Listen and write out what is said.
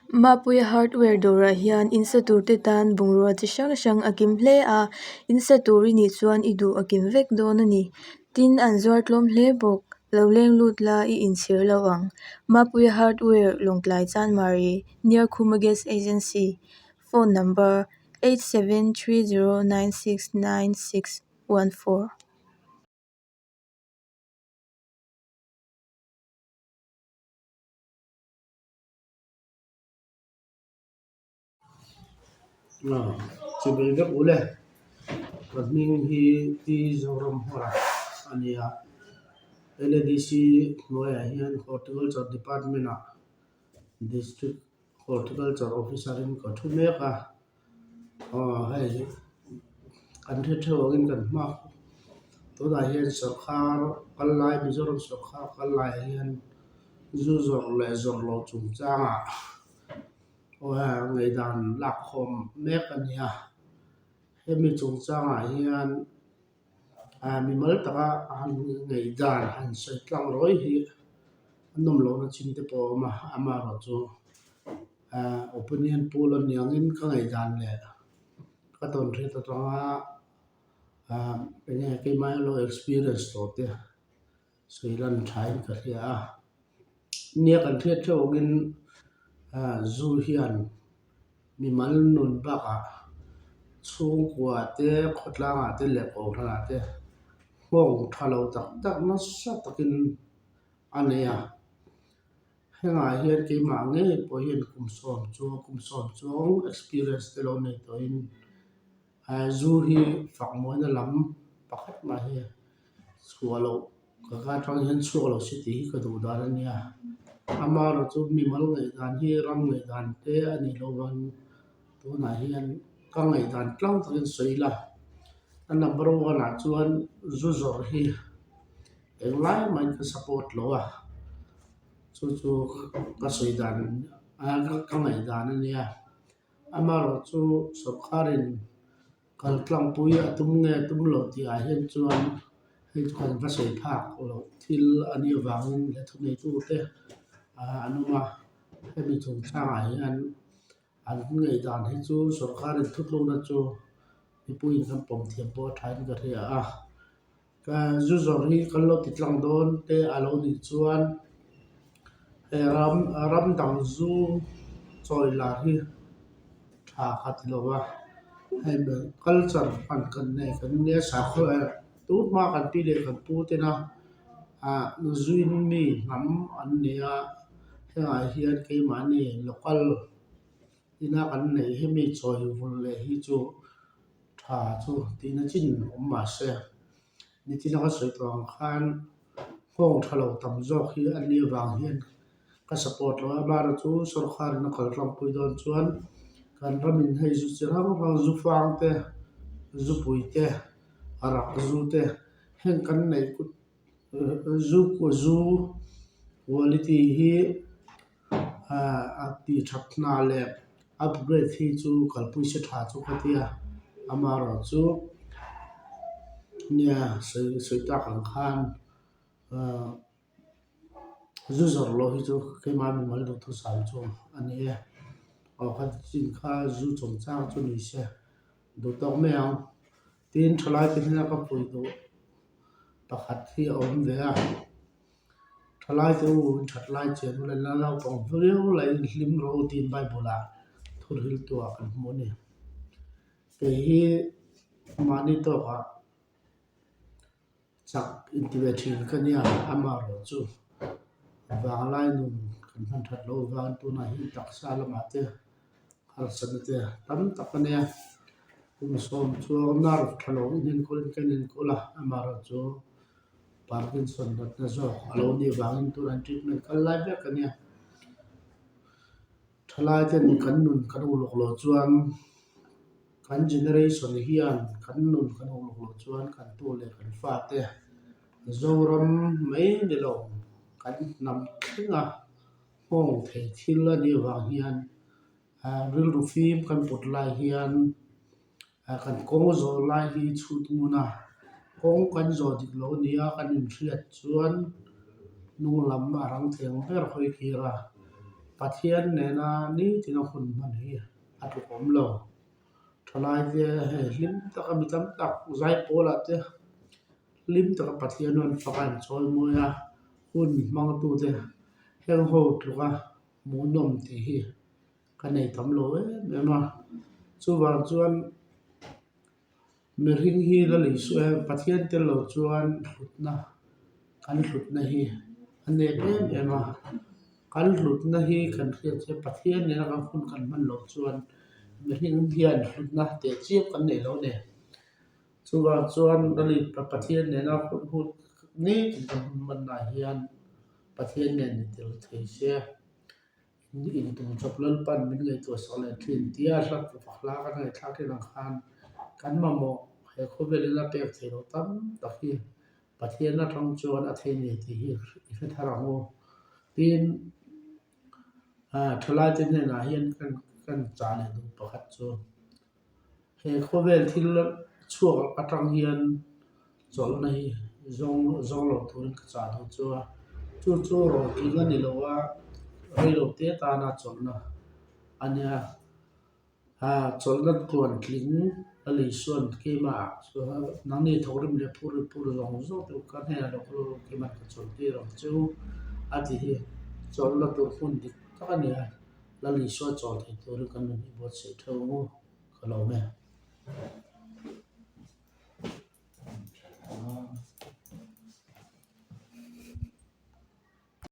Mapuia hardware dawrah hian in sa tur te tan bungrua chi hrang hrang a kim hle a in sa tur i nih chuan i duh a kim vek dawn a ni tin an zuar tlawm hle bawk lo leng lut la i inchhir lo ang Mapuia hardware Lawngtlai Chanmari near Khuma gas agency phone number 8730969614. Chibai vek ule ka hming hi T Zoramhmara a ni a, LADC hnuaiah hian Horticulture Department ah District Horticulture Officer in ka thu mek a, aw hei kan hre theuh angin kan hma tunah hian sawrkar kal lai Mizoram sawrkar kal laiah hian zu zawrh leh zawrh loh chungchangah aw hei ngaihdan lak khawm mek a ni a, hemi chungchangah hian ah mimal taka han ngaihdan han sawi tlang rawih hi a nawm lohna chin te pawh a awm a, amaherawhchu ah opinion poll a ni angin ka ngaihdan leh ka tawn hriat atanga ah enge keimah lo experience tawh te sawi lan thain ka hria a, nia kan hriat theuh angin ah zu hian mimal nun bakah chhungkua te khawtlangah te leh kohhranah te nghawng tha lo tak tak nasa takin a nei a. Hengah hian keimah ngei pawh hian kum sawm chuang kum sawm chuang experience te lo nei tawhin zu hi fak mawina lam pakhat mah hi chhuah loh ka ka atang hian chhuak lo se tih hi ka duh dan a nia. Amaherawhchu mimal ngaihdan hi ram ngaihdan te a nih loh vangin tunah hian ka ngaihdan tlang takin sawi ila a number one ah chuan zu zawrh hi Englai mahin ka support lo a, chu chu ka sawi dan ka ngaih dan a nia. Amaherawh chu sawrkarin kal tlangpui a tum nge a tum lo tih ah hian chuan hei chu kan va sawi phak loh thil a nih avangin leh thuneitute an awm a, hemi chungchangah hian an ngaihdan hi chu sawrkarin thutlukna chu mipuiin kan pawm thiam pawh a thain ka hria a. Ka zu zawrh hi kan lo ti tlang dawn te a lo nih chuan he ram ram dang zu chawi lar hi tha ka ti lo va, hei culture hman kan nei kan nia sakhaw eh tun hma kan pi leh kan pu tena ah zuin mi hnam an ni a, hengah hian keimahni local ina kan neih hi mi chawi vul leh hi chu. Tha chu tihna chin awm mah se, nichina ka sawi tawh ang khan nghawng tha lo tam zawk hi a nih avang hian ka support lo a, amaherawhchu chu sawrkarin a kal tlangpui dawn chuan kan ramin hei zu chi hrang hrang zu fang te, zu pui te, rak zu te heng kan neih kut zu zu quality hi. A tih that hna leh upgrade hi chu kalpui se tha chu ka ti a, amaherawh chu nia sawi sawi tak ang khan ahh zu zawrh loh hi chu keimah mimal duhthusam chu a ni e, aw kha chin kha zu chungchang chu ni se duh tawk mai ang tin thalai te hnena ka pui duh pakhat hi a awm ve a. Thalai te u in that lai chian ula la naupang viau la in hlim rawh u tiin Bible ah thurhil tuah kan hmu a ni. Kei hi mahni tawkah chak inti ve thin ka nia amaherawh chu vanglai nun kan hman that loh avangin tunah hian taksa lamah te harsatna te tam tak a nia. Kum sawm chuang nerve tha lo in enkawl in kan enkawl a amaherawh chu. Parkinson natna zawk a lo nih vangin tunah treatment kal lai vek a nia. Thalai ten kan nun kan uluk loh chuan kan generation hian kan nun kan uluk loh chuan kan tu leh kan fate Zoram mai ni lo kan hnam thlenga nghawng thei thil a nih vang hian rilru fim kan put lai hian. Kan kawng zawh lai hi chhut ngun a, kawng kan zawh dik lo nia kan inhriat chuan hnung lam a rang theng ber hawi kir a. Pathian nena nitin a hun hman hi a tluk awm lo. Thalai te hei hlim taka mi tam tak zaipawl ah te hlim taka Pathian rawn fak a inchawi mawi a, hun hmangtu te heng ho tluk a hmuhnawm tih hi ka nei tam lo em em a. Chuvang chuan mihring hi la lei suh e, Pathian tel lo chuan hlutna kan hlutna hi a nep em em a, kan hlutna hi kan hriat che Pathian nena kan hun kan hman loh chuan mihring hian hlutna teh chiam kan nei lo a ni. Chuvang chuan la lei Pathian nena hun hun nitin kan hun hmannaah hian Pathian nen ni tel thei se. Intum chawp Lalpan min ngaihtuah sak leh thin tia hla hla kan ngaihthlak thin ang khan kan mamawh he khawvelin a pek theih loh tam tak hi Pathian atang chuan a thei ni tih hi i hre thar ang u. Tin, ah thalaite hnenah hian kan kan chah leh duh pakhat chu he khawvel thil chhuak atang hian chawlhna hi zawng zawng lo turin ka chah duh chu a, chu chu rawtling a ni lo a, reilo te atana chawlhna a nia. Ah chawlhna tluan tling a lei sawn keimah chuan nangni thawkrim leh phur ri phur zawng zawng te ka hnenah lo kal rawh keimah ka chawlh tir ang chu a ti hi chawlhna tur hmun dik tak a ni a, la lei sawn chawl thei turin kan rawn inbuatsaih theuh ang u ka lawm e.